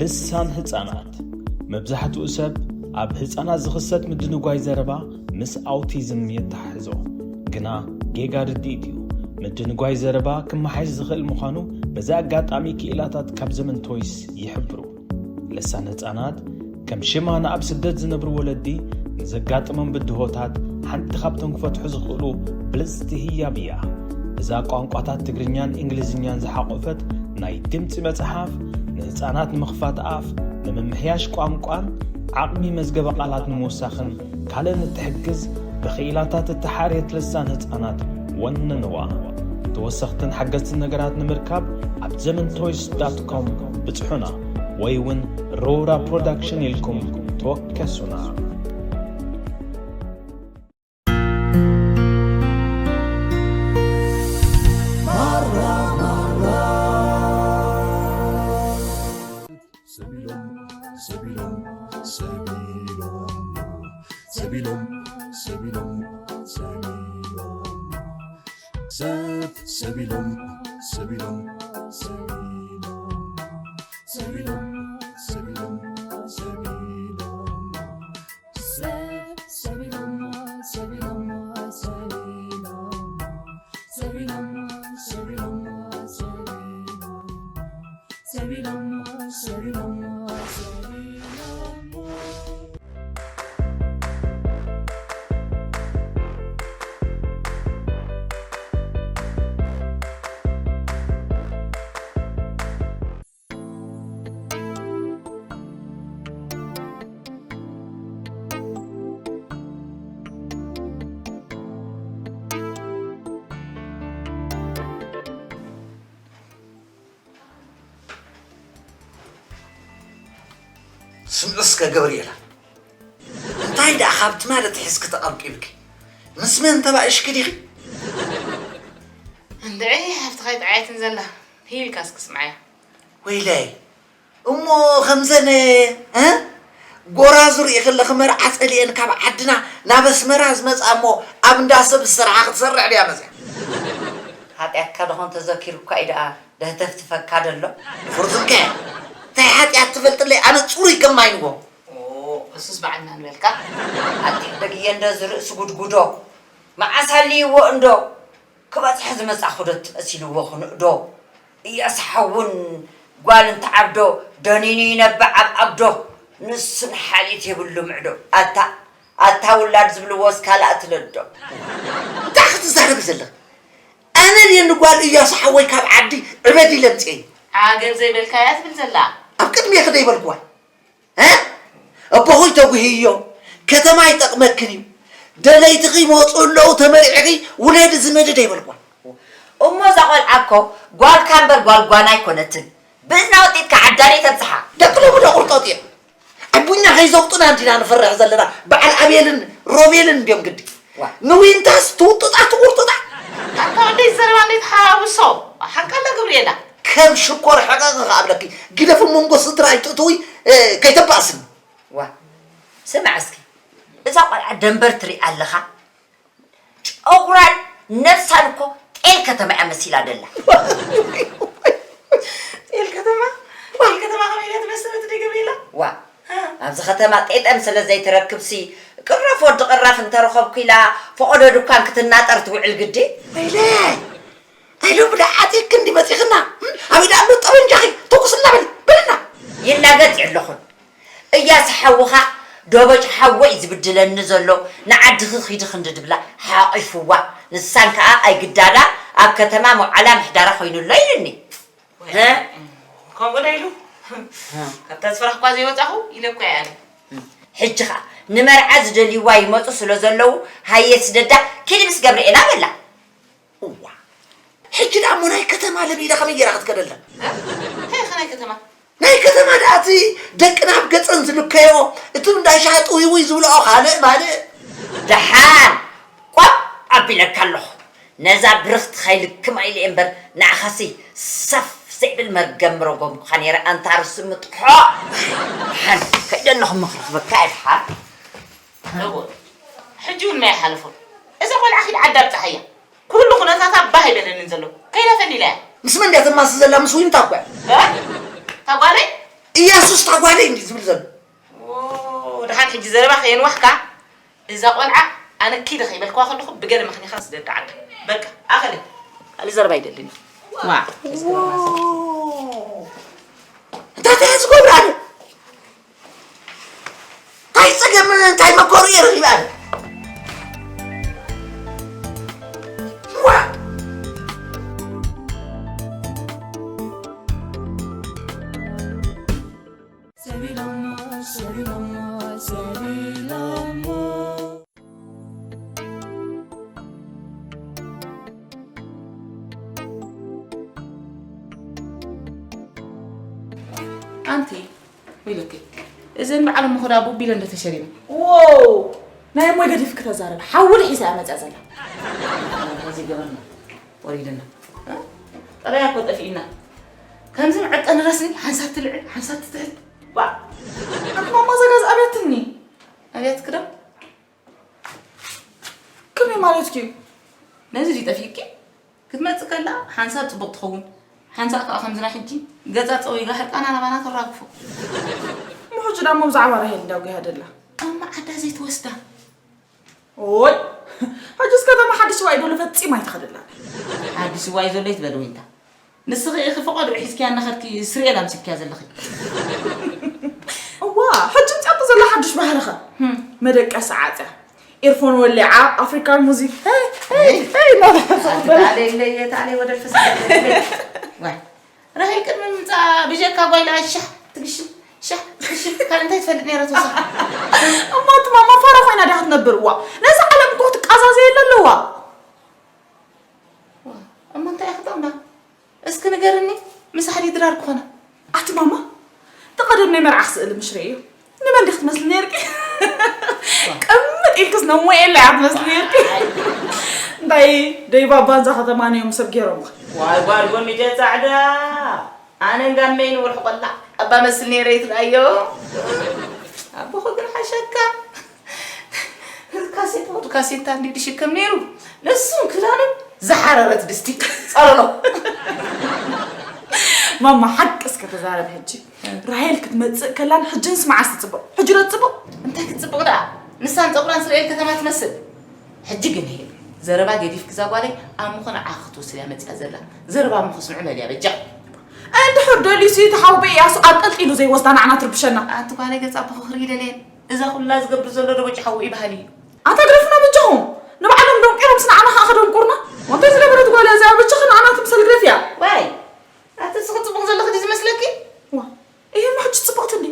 ልሳን ህጻናት። መብዛሕትኡ ሰብ ኣብ ህጻናት ዝኽሰት ምድንጓይ ዘረባ ምስ ኣውቲዝም የተሓሕዞ። ግና ጌጋ ርድኢት እዩ። ምድንጓይ ዘረባ ክመሓየሽ ዝኽእል ምዃኑ በዚ ኣጋጣሚ ክኢላታት ካብ ዘመን ቶይስ ይሕብሩ። ልሳን ህጻናት ከም ሽማ ንኣብ ስደት ዝነብሩ ወለዲ ንዘጋጥሞም ብድሆታት ሓንቲ ካብቶም ክፈትሑ ዝኽእሉ ብልጽቲ ህያብ እያ። እዛ ቋንቋታት ትግርኛን እንግሊዝኛን ዝሓቖፈት ናይ ድምጺ መጽሓፍ ንህጻናት ንምኽፋት ኣፍ፣ ንምምሕያሽ ቋንቋን ዓቕሚ መዝገበ ቃላት ንምውሳኽን ካልእን እትሕግዝ ብኽኢላታት እተሓርየት ልሳን ህጻናት ወንንዋ። ተወሰኽትን ሓገዝትን ነገራት ንምርካብ ኣብ ዘመን ቶይስ ዳት ኮም ብጽሑና ወይ እውን ሮራ ፕሮዳክሽን ኢልኩም ተወከሱና። ሰቢሎም ሰቢሎም ሰቢሎም ሰቢሎም ሰቢሎም ሰቢሎም ሰብ ሰቢሎም ሰቢሎም ሰቢሎም ሰቢሎም ሰቢሎም ሰቢሎም ስምዒ እስከ ገብርኤላ፣ እንታይ ደኣ ካብ ትማሊ ኣትሒዝኪ ተቐልቂልኪ? ምስ መን ተባኢሽኪ ዲኺ? እንድዒ፣ ሓፍትኻ ኣይጠዓየትን ዘላ። ሂልካ እስኪ ስምዓያ። ወይለይ፣ እሞ ከምዘን፣ እ? ጎራዙ ርኢ ከለኺ መርዓ ጸሊኤን ካብ ዓድና ናብ ኣስመራ ዝመጻ እሞ ኣብ እንዳ ሰብ ዝሰርሓ ክትሰርዕ ድያ መጽያ? ሓጢኣትካ ደኾን ተዘኪሩካ እዩ ደኣ ደህተፍትፈካ ደሎ? ፍርቱንከ፣ እንታይ ሓጢኣት ትፈልጥለይ? ኣነ ጽሩይ ከማይንጎ። ኦ፣ እሱስ ባዕልና ንበልካ። ኣቲ ደግየ እንዶ ዝርእሲ ጉድጉዶ፣ መዓስ ኣልይዎ እንዶ? ክበጽሕ ዝመጻኹ ዶ ትመሲልዎ ክንእዶ? ኢያስ ሓውን ጓል እንተ ዓብዶ፣ ደኒኑ ይነብዕ ኣብ ኣብዶ፣ ንሱን ሓልዮት የብሉ ምዕዶ። ኣታ፣ ኣታ ውላድ ዝብልዎስ ካልኣ ትለዶ። እንታይ ክትዛረቢ ዘለኺ? ኣነ ድየ ንጓል ኢያሱ ሓወይ ካብ ዓዲ ዕበዲ ለምጽኤ? ዓገብ ዘይበልካያ ትብል ዘላ። ኣብ ቅድሜኺ ደይበልኩዋ? እ? ኣቦኹይ ተጉህዮ፣ ከተማ ኣይጠቕመክን እዩ። ደለይትኺ ይመፁ ኣለዉ፣ ተመሪዕኺ ውለዲ ዝመዲ ደይበልኩዋ? እሞ እዛ ቆልዓ እኮ ጓልካ እምበር ጓል ጓና ኣይኮነትን። ብእዝና ወጢጥካ ዓዳን ኣይተብፅሓ። ደቂ ሎሚ ዶ ቁርጦጥ እዮም? ኣቡኛ ከይዘውጡና እንዲና ንፈርሕ ዘለና። በዓል ኣቤልን ሮቤልን እንዲዮም ግዲ። ዋ። ንዊንታስ ትውጥጣ ትቁርጥጣ። ኣታ ወደይ ዘረባ እንዴት ሓውሶ? ሓቃ ኣላ ገብርኤላ። ከም ሽኮር ሕቐቕ ከኣብለኪ። ግደፍ መንጎ ስድራ ኣይትእትዊ፣ እ፣ ከይተባእስኒ። ዋ። ስማዕ እስኪ። እዛ ቆልዓ ደንበር ትርኢ ኣለኻ? ጨጉራን ነብሳን እኮ ጤል ከተማ እያ መሲላ ደላ። ጤል ከተማ? ጤል ከተማ ከመይ ኢላ ትመስል እቲ ደይ ገብርኤላ? ዋ፣ ኣብዚ ከተማ ጤጠም ስለ ዘይትረክብሲ፣ ቅራፍ ወዲ ቅራፍ እንተረኸብኩ ኢላ ፈቐዶ ድኳን ክትናጠር ትውዕል ግዲ። ወይለይ! ኣይሎ ብዳ ዓፂ ክንዲ መፂኽና። እም? ኣበይ ደኣ ኣሎ ጠበንጃኺ? ተኩስና በሊ፣ በልና። ይናገጽ የለኹን። እያስ ሓውኻ ዶበጭ ሓወይ ዝብድለኒ ዘሎ ንዓድኺ ኺዲ ክንዲ ድብላ ሓቒፍዋ። ንሳን ከኣ ኣይግዳዳ ኣብ ከተማ መውዓላ ምሕዳራ ኮይኑሎ ኢሉኒ። ወይ፣ ሀ? ከምኡ ዶ ኢሉ? ሀ። ካብ ተስፍራ እኳ ዘይወጻኹ ኢለ እኮ እየ ኣነ። ሕጂ ኸኣ ንመርዓ ዝደልይዋ ይመጹ ስለ ዘለዉ ሃየ ስደዳ ኪዲ ምስ ገብርኤላ በላ። እዋ። ሕጂ ደኣ እሞ ናይ ከተማ ለሚዳ ከመይ ጌራ ክትከደላ? እ? እንታይ ኢኻ ናይ ከተማ? ናይ ከተማ ደኣ እቲ ደቅና ኣብ ገጸን ዝልከዮ፣ እቲ እንዳ ሻሂ ጥውይውይ ዝብልኦ ካልእ ማልእ። ደሓን ቋቕ ኣቢለካ ኣለኹ። ነዛ ብርኽቲ ከይልክም ኢለ እየ እምበር፣ ንዓኻሲ ሰፍ ዘይብል መርገም ምረጎምኩኻ ነይረ፣ ኣንታ ርሲ ምጥሖ። ደሓን ከይደ ኣለኹ፣ ምኽሪ ክበካ እየ ደሓን። እወ፣ ሕጂ እውን ማይ ሓለፎ። እዛ ቆልዓ ኺድ ዓዳ ኣብጽሓያ። ኩሉ ኩነታታ ባህ ኣይበለንን ዘሎ። ከይዳ ፈሊላያ። ምስ መን ድያ ተማሲ ዘላ? ምስ ዊንታ እኮ እያ። እ? እታ ጓለይ? ኢየሱስ ታጓለይ እንዲ ዝብል ዘሎ። ኦ፣ ደሓን ሕጂ ዘረባ ከየንዋሕካ፣ እዛ ቆልዓ ኣነ ኪደ ከይበልክዋ ከለኹ ብገለ ምኽንያት ስደዳ ዓዲ። በቃ፣ ኣኸለ። ካልእ ዘረባ ኣይደልን። ዋ፣ እዚ ገረማ ሰብ። እንታይ ተዝገብር ኣነ? እንታይ ጸገም፣ እንታይ መከሩ እየ ረኺበ ኣነ? ዋ! ሰቢሎሞ፣ ሰቢሎሞ፣ ሰቢሎሞ። ኣንቲ፣ ኢሉኪ። እዘን በዓል እሞ ኹዳ ቡቢለ እንደ ተሸሪበ። ዎው! ናይ እሞይ ገዲፍኪ ተዛረቢ። ሓዊ ልሒሳ እያ መጽያ ዘላ። እዚ ገበርና ወሪድና። እ? ጠባያ እኮ ጠፊእና። ከምዚ መዐቀኒ ረስኒ ሓንሳብ ትልዕል፣ ሓንሳብ ትትሕት። ዋ! ኣንቲ ማማ ዘጋዝ ኣብያትኒ። ኣብያትኪ ዶ? ከመይ ማለትኪ እዩ? ነዚ ድዩ ጠፊእኪ? ክትመጽእ ከላ ሓንሳብ ጽቡቕ ትኸውን፣ ሓንሳብ ከኣ ከምዚ ናይ ሕጂ ገጻ ጸዊጋ ሕርቃና ናባና ተራግፎ። እሞ ሕጂ ዳሞ ብዛዕባ ራሄል እንዳጉያ ደላ። ኣብ መዓዳ ዘይትወስዳ። ኦይ፣ ሕጂስ ከተማ ሓድሽ ዋይ ዶሎ ፈጺማ ኣይትኸደላን። ሓድሽ ዋይ ዘሎ ይትበል ወይንታ። ንስኺ ኢኺ ፈቐድኡ ሒዝኪያ እናኸድኪ ስርኤል ኣምሲልኪያ ዘለኺ። እዋ፣ ሕጂ ምጻእቲ ዘላ ሓድሽ ባህርኸ? ህም። መደቀሲ ዓጽያ፣ ኤርፎን ወሊዓ፣ ኣፍሪካን ሙዚክ፣ ሄይ፣ ሄይ፣ ሄይ፣ ሄይ፣ እናበለት ኣቲ ታለይ ለየ፣ ታለይ ወደ ፈሰሰ ለየ። ዋይ፣ ራሄል ቅድሚ ምምጻኣ ብጀካ ጓይላ ሻሕ ትግሽም፣ ሻሕ ትግሽም፣ ካልእ እንታይ ትፈልጥ ነይራ ተወሳኺ? እሞ እቲ ማማ ፋራ ኮይና ድያ ክትነብር? እዋ፣ ነዛ ዓለም እኮ ክትቃዛዘየላ ኣለዋ። ዋ፣ እሞ እንታይ ኢኺ ጠቕማ? እስኪ ንገርኒ፣ ምሳሕ ድዩ ድራር ክኾና? ኣቲ ማማ፣ እቲ ቀደም ናይ መርዓኺ ስእሊ ምሽ ርእዮ። ንመን ዲኺ ትመስሊ ነይርኪ? ቅምጥ ኢልክስ ነሞ የለ እያ ትመስሊ ነይርኪ። እንታይ ደይ ባባ፣ እዛ ከተማ ነዮም ሰብ ገይሮምኺ። ዋይ ጓል ጎሚጀ ጻዕዳ፣ ኣነን ጋመይን ወርሒ ቆላዕ እባ መስል ነይረ ይትልኣዮ። ኣቦኺ ግን ሓሸካ። ካሴት ሞቱ ካሴታ እንዲ ድሽከም ነይሩ። ንሱን ክዳኑን ዝሓረረት ድስቲ ጸረሮ። ማማ፣ ሓቂ እስከ ተዛረብ ሕጂ። ራሄል ክትመጽእ ከላን ሕጂ ንስ መዓስ ትጽብቕ? ሕጂ ዶ ትጽብቕ? እንታይ ክትጽብቕ ደኣ? ንሳን ጸጉራን ስርኤል ከተማ ትመስል። ሕጂ ግን ሄሉ፣ ዘረባ ገዲፍኪ እዛ ጓለይ፣ ኣሙኸ ንዓኺ ክትወስድ እያ መጺኣ ዘላ። ዘረባ ኣሙኸ ስምዑ መን እያ በጃ? እንድሕር ደልዩሲ እቲ ሓዊ በኢያሱ ኣንጠልጢሉ ዘይወስዳ ንዓና ትርብሸና። ኣንቲ ጓለይ ገጻ ኣቦኺ ክርኢ ደልየን። እዛ ኩላ ዝገብር ዘሎ ዶ በጃ ሓዊ እዩ በሃሊ እዩ። ኣንታ ግደፉና በጃኹም። ንባዕሎም ደንቂሮምስ ንዓና ኸኣ ከደንቁርና። ወንታይ ዝገበረት ጓል እያ እዚኣ በጃኺ ንዓና ትምሰል ግደፍያ። ዋይ፣ ኣቲ ንስኺ ጽቡቕ ዘለኺ ድዩ ዝመስለኪ? ዋ፣ እየ እሞ ሕጂ ጽብቕቲ እንዲ።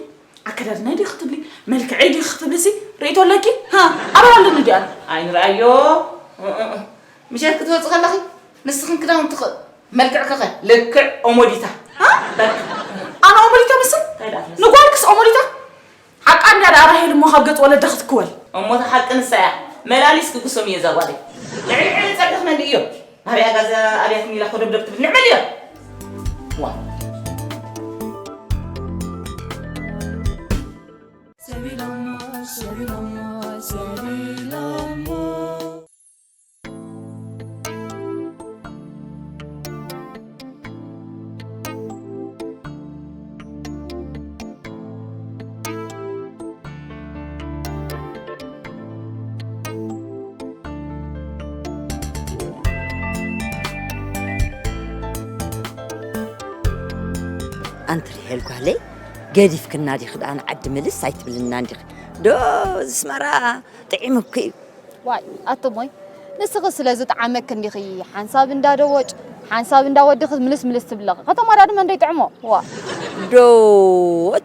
ኣከዳድናይ ድዩ ክትብሊ፣ መልክዐይ ድዩ ክትብሊ ሲ ርእይቶ ኣለኪ? ሃ፣ ኣበይ ኣለኒ ድዩ ኣነ? ኣይንርኣዮ። እ፣ እ፣ እ። ምሸት ክትወጺ ከለኺ ንስኽን ክዳውንትኺ መልክዕኪ ኸ ልክዕ ኦሞዲታ። ሃ? በቃ። ኣነ ኦሞዲታ ምስል? እንታይ ደኣ ትመስል? ንጓልክስ ኦሞዲታ? ሓቃ እንድያ ደኣ ራሄል እሞ ካብ ገጽ ወለዳ ክትክወል። እሞ እታ ሓቂ ንሳ እያ። መላሊስ ክግሶም እየ እዛ ጓለይ። ንዕንዕን ጸድኽ መንድእዮ። ናበይ ኣጋዛ ኣብያትኒ ኢላ ኮደብደብ ትብል ንዕመል እዮ። ዋ። ሰቢሎሞ፣ ሰቢሎሞ፣ ሰቢሎሞ። ኣንቲ ርሄል ጓለይ፣ ገዲፍክና ዲኺ ደኣ ንዓዲ ምልስ ኣይትብልናን ዲኺ? ዶ ዝስመራ ጥዒሙኪ እዩ። ዋይ፣ ኣቱሞይ፣ ንስኺ ስለ ዝጠዓመኪ እንዲኺ ሓንሳብ እንዳ ደቦጭ፣ ሓንሳብ እንዳ ወዲ ክትምልስ ምልስ ትብለኺ። ከተማ ደኣ ድማ እንደይ ጥዕሞ? ዋ። ዶ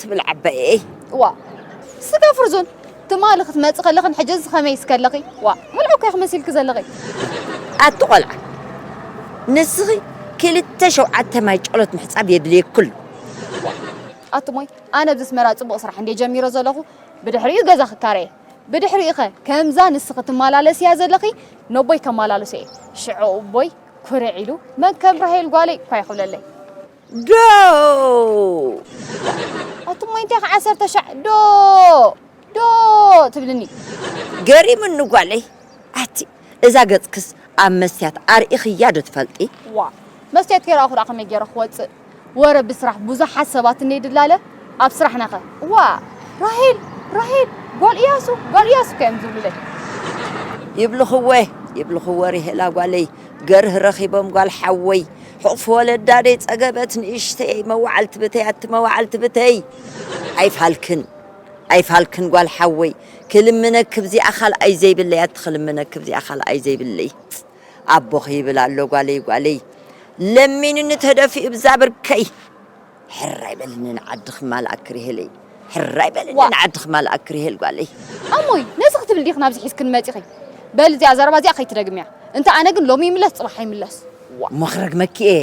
ትብል ዓባየይ። ዋ። ስከ ፍርዙን፣ ትማሊ ክትመጺ ከለኽን ሕጂ እዚ ከመይ እስከለኺ? ዋ፣ ሙልዑ እኮ ኢኺ መሲልኪ ዘለኺ። ኣቲ ቆልዓ፣ ንስኺ ክልተ ሸውዓተ ማይ ጨሎት ምሕጻብ የድልየኪ ኣሎ። ኣቱሞይ፣ ኣነ ኣብዚ ኣስመራ ጽቡቕ ስራሕ እንድየ ጀሚረ ዘለኹ፣ ብድሕሪኡ ገዛ ክካረ እየ። ብድሕሪኡ ኸ ከምዛ ንስኺ ትመላለስያ ዘለኺ ነቦይ ከመላልሶ እየ። ሽዑ ኣቦይ ኩርዕ ኢሉ መን ከም ራሄል ጓለይ እኳ ይኽብለለይ። ዶ! ኣቱሞይ እንታይ ኸዓ ዓሰርተ ሻዕ ዶ! ዶ! ትብልኒ። ገሪሙኒ ጓለይ። ኣቲ እዛ ገጽክስ ኣብ መስትያት ኣርኢኽያ ዶ ትፈልጢ? ዋ፣ መስትያት ከይረኣኹ ደኣ ከመይ ገይረ ክወጽእ? ወረ ብስራሕ ብዙሓት ሰባት እንድየ ድላለ፣ ኣብ ስራሕናኸ? እዋ፣ ራሄል፣ ራሄል፣ ጓል እያሱ፣ ጓል እያሱ እኮ እዮም ዝብሉለይ። ይብልኽወ፣ ይብልኽወ ርሄላ ጓለይ፣ ገርህ ረኺቦም ጓል ሓወይ፣ ሕቑፊ ወለዳ ደይ ጸገበት ንእሽተይ፣ መዋዕልቲ ብተይ፣ ኣቲ መዋዕልቲ ብተይ። ኣይፋልክን፣ ኣይፋልክን ጓል ሓወይ፣ ክልምነክ ብዚኣ ካልኣይ ዘይብለይ፣ ኣቲ ክልምነክ ብዚኣ ካልኣይ ዘይብለይ። ኣቦኺ ይብል ኣሎ ጓለይ፣ ጓለይ፣ ለሚንኒ ተደፊኡ ብዛ ብርከይ። ሕራይ በልኒ ንዓድኺ ማልኣክ ርሄለይ። ሕራይ በልኒ ዋ። ንዓድኺ ማልኣክ ርሄል ጓለይ። ኣሞይ፣ ነዚ ክትብል ዲኺ ናብዚ ሒዝክኒ መጺኺ? በል እዚኣ ዘረባ እዚኣ ከይትደግምያ። እንተ ኣነ ግን ሎሚ ይምለስ፣ ጽባሕ ኣይምለስ። ዋ። እሞ ክረግመኪ እየ።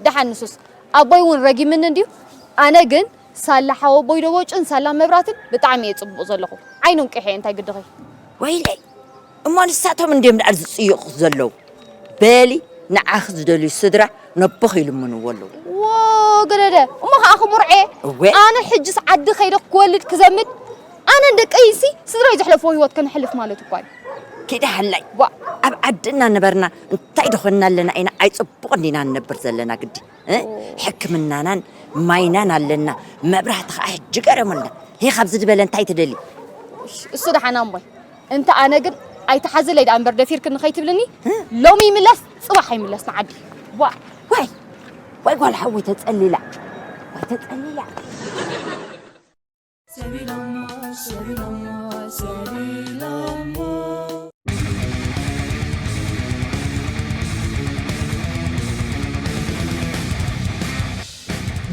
ደሓን ንሱስ፣ ኣቦይ እውን ረጊምኒ እንድዩ። ኣነ ግን ሳላ ሓወቦይ ደቦጭን ሳላ መብራትን ብጣዕሚ እየ ጽቡቕ ዘለኹ። ዓይኖም ቅሕየ እንታይ ግድኺ? ወይለይ፣ እሞ ንሳቶም እንድዮም ደኣ ዝጽይቑ ዘለዉ። በሊ፣ ንዓኺ ዝደልዩ ስድራ ነቦኺ ይልምንዎ ኣለዉ። ዎ፣ ገደደ፣ እሞ ኸዓ ክሙርዔ። እወ። ኣነ ሕጅስ ዓዲ ከይደ ክወልድ ክዘምድ፣ ኣነን ደቀይሲ ስድራይ ዘሕለፍዎ ህይወት ከነሕልፍ ማለት እኳ እዩ። ኪዲ ሃላይ። ዋ። ኣብ ዓዲ እናነበርና እንታይ ደኾንና ኣለና ኢና፣ ኣይጽቡቕ እንዲና ንነብር ዘለና ግዲ። እ? ሕክምናናን ማይናን ኣለና፣ መብራህቲ ኸዓ ሕጂ ገረሙልና። ሄ፣ ካብዚ ዝበለ እንታይ ትደሊ? እሱ ደሓን ኣሞይ። እንተ ኣነ ግን ኣይትሓዝለይ ደኣ እምበር ደፊርክኒ ከይትብልኒ፣ እ? ሎሚ ይምለስ፣ ጽባሕ ኣይምለስ ንዓዲ። ዋ። ዋይ፣ ዋይ ጓል ሓወይ ተጸሊላ። ዋይ ተጸሊላ። ሰቢሎሞ፣ ሰቢሎሞ፣ ሰቢሎሞ።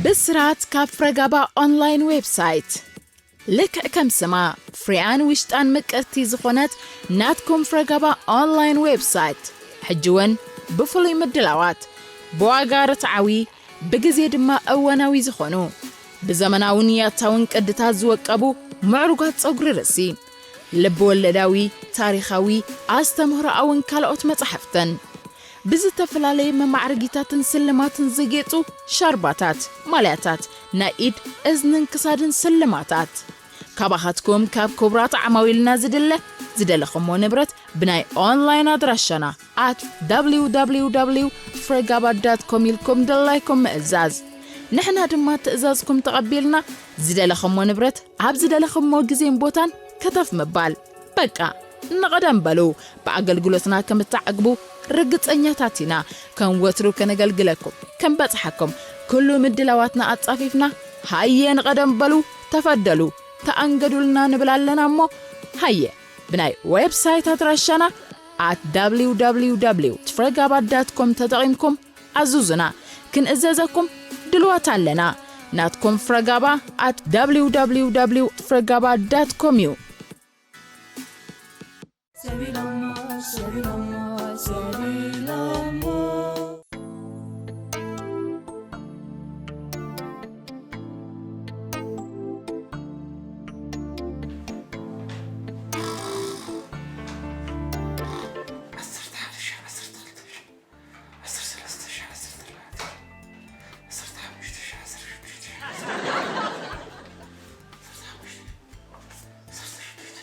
ብስራት ካብ ፍረጋባ ኦንላይን ዌብሳይት። ልክዕ ከም ስማ፣ ፍሬኣን ውሽጣን ምቅርቲ ዝኾነት ናትኩም ፍረጋባ ኦንላይን ዌብሳይት፣ ሕጂ እውን ብፍሉይ ምድላዋት፣ ብዋጋ ርትዓዊ፣ ብግዜ ድማ እዋናዊ ዝኾኑ፣ ብዘመናውን ያታውን ቅድታት ዝወቀቡ ምዕሩጋት ጸጉሪ ርእሲ፣ ልብ ወለዳዊ፣ ታሪኻዊ፣ ኣስተምህሮኣውን ካልኦት መጻሕፍትን፣ ብዝተፈላለየ መማዕረጊታትን ስልማትን ዝጌጹ ሻርባታት፣ ማልያታት፣ ናይ ኢድ፣ እዝንን ክሳድን ስልማታት። ካባኻትኩም ካብ ክቡራት ዓማዊልና ዝድለ ዝደለኹሞ ንብረት ብናይ ኦንላይን ኣድራሻና at www ፍረጋባ ዳት ኮም ኢልኩም ድላይኩም ምእዛዝ። ንሕና ድማ ትእዛዝኩም ተቐቢልና ዝደለኹሞ ንብረት ኣብ ዝደለኹሞ ግዜን ቦታን ከተፍ ምባል። በቃ፣ ንቐደም በሉ። ብኣገልግሎትና ከም እትዓግቡ ርግጸኛታት ኢና። ከም ወትሩ ከነገልግለኩም፣ ከም በጽሓኩም፣ ኩሉ ምድላዋትና ኣጻፊፍና፣ ሃየ ንቐደም በሉ፣ ተፈደሉ፣ ተኣንገዱልና ንብል ኣለና እሞ፣ ሃየ፣ ብናይ ዌብሳይት ኣድራሻና at www ፍረጋባ ዳት ኮም ተጠቒምኩም ኣዙዙና። ክንእዘዘኩም ድልዋት ኣለና። ናትኩም ፍረጋባ at www ፍረጋባ ዳት ኮም እዩ። ሰቢሎሞ፣ ሰቢሎሞ፣ ሰቢሎሞ። ዓሰርተ ሓደ ሺሕ፣ ዓሰርተ ክልተ ሺሕ፣ ዓሰርተ ሰለስተ ሺሕ፣ ዓሰርተ ኣርባዕተ ሺሕ፣ ዓሰርተ ሓሙሽተ ሺሕ፣ ዓሰርተ ሽዱሽተ ሺሕ፣ ዓሰርተ ሓሙሽተ፣ ዓሰርተ ሽዱሽተ፣ ዓሰርተ ሸውዓተ፣ ዓሰርተ ሸውዓተ።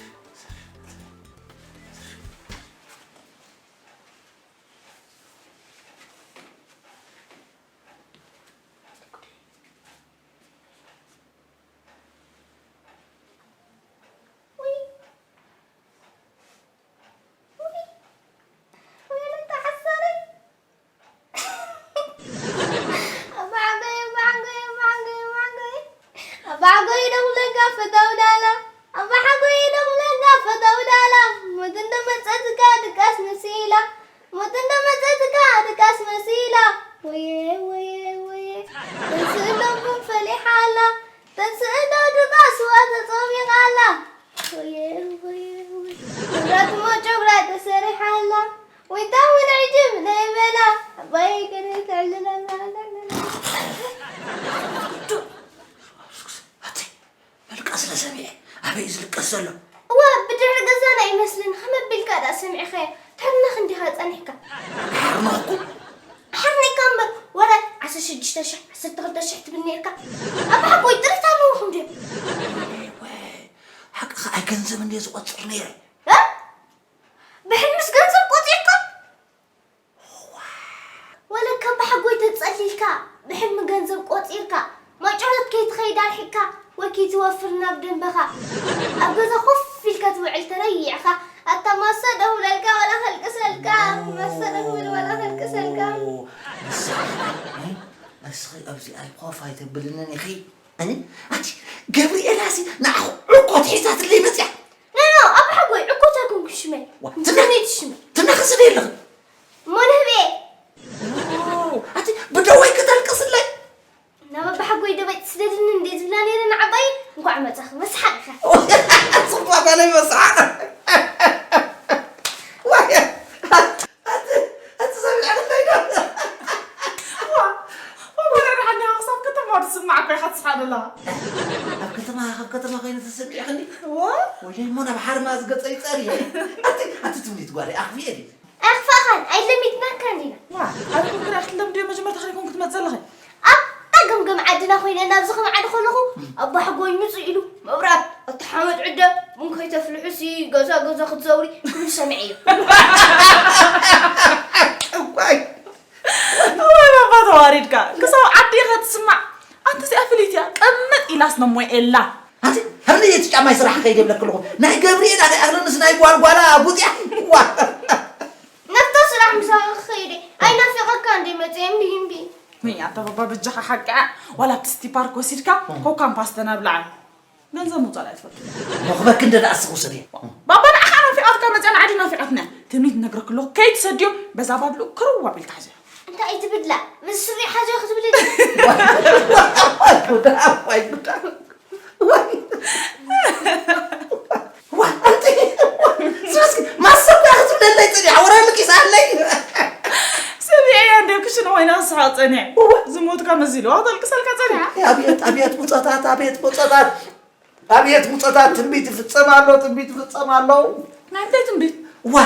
ኣባሓጎይ ደኹለጋ ፈታው ዳላ፣ ኣባሓጎይ ደኹለጋ ፈታው ዳላ፣ ሞት እንዶ መጸትካ ድቃስ መሲላ፣ ሞት እንዶ መጸትካ ድቃስ መሲላ፣ ወየ፣ ወየ፣ ወየ፣ ተንስእ እንዶ ቡን ፈሊሓ ኣላ፣ ተንስእ እንዶ ድቃስ ስዋ ተጸሚቓ ኣላ፣ ወየ፣ ወየ፣ ወየ፣ ንብረት ሞጮ ግራ ተሰሪሓ ኣላ፣ ወይታ እውን ዕጅብ ናይ በላ፣ ኣባይ ገለ ተዕልለና፣ ኣቲ፣ መልቃስ ለሰሚዐ፣ ኣበይ እዩ ዝልቀስ ዘሎ? እወ፣ ብድሕሪ ገዛና ይመስለኒ፣ ከመይ ኣቢልካ ደኣ ሰሚዕኻዮ? ትሕርነኽ እንዲኻ ጸኒሕካ። ሓርነኽኩ? ሓርኒካ እምበር፣ ወረ ዓሰርተ ሽዱሽተ ሽሕ፣ ዓሰርተ ክልተ ሽሕ ትብል ነይርካ። ኣባሓጎይ ጥሪት ኣለውኹም ድዮም? ወይ፣ ሓቅኻ፣ ኣይ ገንዘብ እንድየ ዝቖጽር ነይረ። እ? ብሕልምስ ገንዘብ ቆጺርካ? ወለካ ኣባሓጎይ ተጸሊልካ፣ ብሕልሚ ገንዘብ ቆጺርካ፣ ማይ ጭሕረት ከይትኸይድ ዳርሒካ ወይ ከይትወፍር ናብ ደንበኻ ኣብ ገዛ ኮፍ ኢልካ ትውዕል ተረይዕኻ ኣታ ማሰ ደውለልካ ዋላ ከልቅሰልካ ማሰ ደውል ዋላ ከልቅሰልካ ንስኺ ኣብዚ ኣይ ኮፍ ኣይተብልንን ኢኺ። ኣቲ ገብርኤላሲ ንዓኹ ዕኮት ሒዛትለይ መፅያ። ኖ ኖ ኣባሓጎይ ዕኮት ኣይኮንኩ ሽመይ ትምኒት ሽመይ ትናኸስደ የለኽን እሞ ንህብኤ ኣቲ ብደወይ ክተልቅስለይ ናብ ኣባሓጎይ ደበይ ትስደድኒ እንዴ ዝብላ ነይረ ንዓባይ እንኳዕ መጻኺ መስሓቕ ኢኻ ጽባባለይ መስሓቕ ኣብ ከተማ ካብ ከተማ ኮይነ ተሰሚዕክኒ ወይለይ እሞ ናብ ሓርማዝ ገፀይ ፀሪ ኣቲ ትምኒት ጓለይ ኣኽፊኤ ድዩ ኣኽፋኻን ኣይለሚድናካን ኢና። ዋ፣ ኣብ ኩንትራ ክትለምድዮ መጀመርታ ከይኮን ክትመጽእ ኣለኺ። ኣብታ ገምገም ዓድና ኮይነ ናብዚ ከም ዓዲ ከለኹ ኣባ ሕጎይ ምጽእ ኢሉ መብራት ኣታ ሓመድ ዕደ ቡን ከይተፍልሑሲ ገዛ ገዛ ክትዘውሪ ክብል ሰሚዐዮ። እኳይ ወይ ባባ ተዋሪድካ ክሳብ ዓዲ ኢኻ ትስማዕ። ኣንቲ እዚኣ ፍልይቲ እያ ቅምጥ ኢላስ ነሞ ኤላ። ኣንቲ ሕርኒ እቲ ጫማይ ስራሕ ከይደ ብለክ ኣለኹ ናይ ገብርኤል ኣኸ ኣኽለ ምስ ናይ ጓልጓላ ቡጥያ ዋ ናብታ ስራሕ ምሳኺ ክኸይደ ኣይናፊቐካ እንደ መፅየ እምቢ እምቢ ወይ ኣታ ባባ በጃኻ ሓቂ እያ ዋላ ኣብቲ ስቲ ፓርክ ወሲድካ ኮካን ፓስተን ኣብልዓ ገንዘብ ምውፃእ ኣይትፈልጡ መኽበክ እንደ ደኣ ስኹ ስለ ባባ ንዓኻ ናፊቓትካ መፅያ ንዓዲ ናፊቓትና ትምኒት ነግረክ ኣለኹ ከይትሰድዮ በዛ ባድሉ ክርዋ ቢልካ ሕዘዮ እንታይ እዩ ትብድላ ምስ ስሪ ሓዘዮ ክትብል ማሰብ ክትብለለይ ፅኒሓ ወረ ልቂሳለይ ሰሚዐያ እንደ ክሽነ ኮይና ክስሓቕ ፀኒሐ ዝሞትካ መሲልዋ ክተልቅሰልካ ፀኒሓ ኣብየት ኣብየት ሙፀታት ኣብየት ሙፀታት ኣብየት ሙፀታት ትንቢት ይፍፀም ኣሎ ትንቢት ይፍፀም ኣሎ ናይ እንታይ ትንቢት ዋ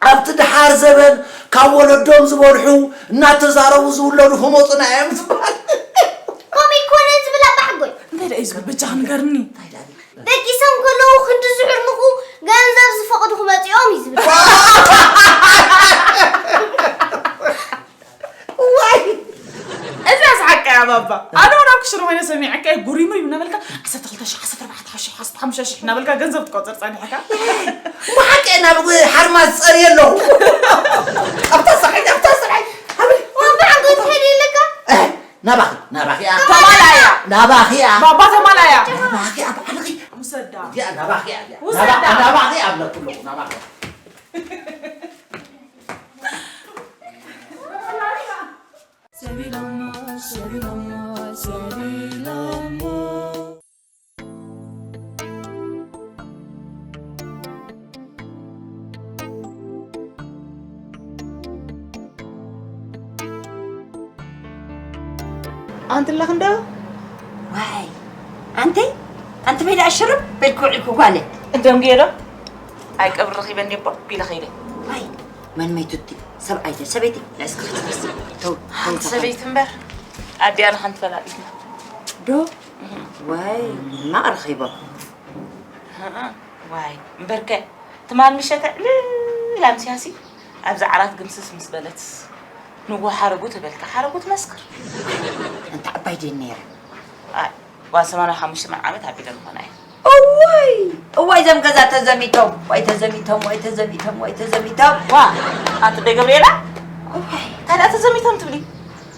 ኣብቲ ደሓር ዘበን ካብ ወለዶም ዝበልሑ እናተዛረቡ ዝውለዱ ክመፁና እዮም ዝበሃል። ከምኡ ኣይኮነን ዝብል ኣባ ሓጎይ። እንታይ ደኣ እዩ ዝብል በጃኻ ንገርኒ። እንታይ ደኣ ደቂሶም ከለዉ ክንዲ ዝሕርንኹ ገንዘብ ዝፈቕዱ ክመፁ እዮም እዩ ዝብል። ዋይ እዛ ዝሓቀያ ባባ ኣነ እውን ኣብ ክሽነ ኮይነ ሰሚዐካ እየ ጉሪሙር እዩ እናበልካ ዓሰርተ ክልተ ሽሕ ዓሰርተ ኣርባዕተ ሽሕ ዓሰርተ ሓሙሽተ ሽሕ እናበልካ ገንዘብ ትቆፅር ፀኒሕካ ብሓቂ ናብ ሓርማዝ ፀርየ ኣለኹ ኣብታ ስርሐይ ኣብታ ስርሐይ ኣበይ ወንበዓል ክትሄድ የለካ ናባኺ ናባኺ እያ ተማላያ ናባኺ እያ ባባ ተማላያ ናባኺ እያ ባዕልኺ ውሰዳ እዚኣ ናባኺ እያ እዚኣ ውሰዳ ናባኺ እያ ብለኩ ኣለኹ ናባኺ እያ ኣንቲ ኣለኽንዶ? ዋይ ኣንተይ ኣንቲ በይዳ ሽርብ በልኩ ውዒልኩ ጓለ እንቶም ገይሮ ኣይ ቀብሪ ረኺበ እንዴ ቦ ቢለ ኸይደ ዋይ መን መይቱቲ ሰብኣይ ተ ሰበይቲ ንዕስኪ ክትፈስ ተው ሓንቲ ሰበይቲ እምበር ኣዲኣ ንሓንቲ ፈላጢትና ዶ ዋይ ማቕ ረኺቦ ዋይ እምበርከ ትማል ምሸተ ዕልል ኣምስያሲ ኣብዚ ዓራት ግምስስ ምስ በለትስ ንጎ ሓረጉ ተበልካ ሓረጉ ትመስክር እንተ ዓባይ ደን ነይረ ጓል ሰማንያ ሓሙሽተ ዓመት ኣቢለ ምኾና እየ እዋይ እዋይ ዘም ገዛ ተዘሚቶም ዋይ ተዘሚቶም ዋይ ተዘሚቶም ዋይ ተዘሚቶም ዋ ኣንቲ ደ ገብርኤላ ታዲያ ተዘሚቶም ትብሊ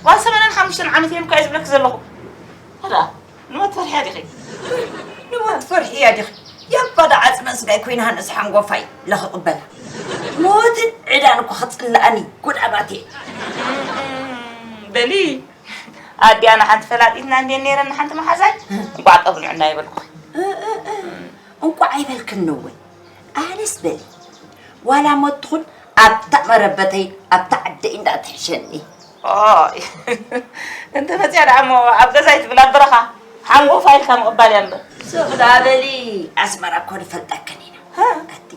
ጓል ሰማንያን ሓሙሽተን ዓመት እየ እኳ እየ ዝብለክ ዘለኹ ታዲያ ንሞት ፈሪሕያ ዲኺ? ንሞት ፈሪሕያ ዲኺ? የባዳ ዓፅመ ስጋይ ኮይና ሃነስ ሓንጎፋይ ለኽቕበላ ሞትን ዕዳን እኳ ክፅልኣኒ ጉድ ኣባቴ በሊ ኣዲኣ ንሓንቲ ፈላጢትና እንዴ ነይረን ንሓንቲ መሓዛይ እንቋዕ ቀብንዕና ይበልኩኺ እንቋዕ ኣይበልክን ነወይ ኣነስ በሊ ዋላ ሞት ትኹን ኣብታ መረበተይ ኣብታ ዓደይ እንዳትሕሸኒ ኦይ እንተ መፅያ ደኣ እሞ ኣብ ገዛ ይትብል ኣብ በረኻ ሓንጎፋ ኢልካ ምቕባል እያ እምበር ስቕ ዳ በሊ ኣስመራ እኮ ንፈልጠክን ኢና ኣቲ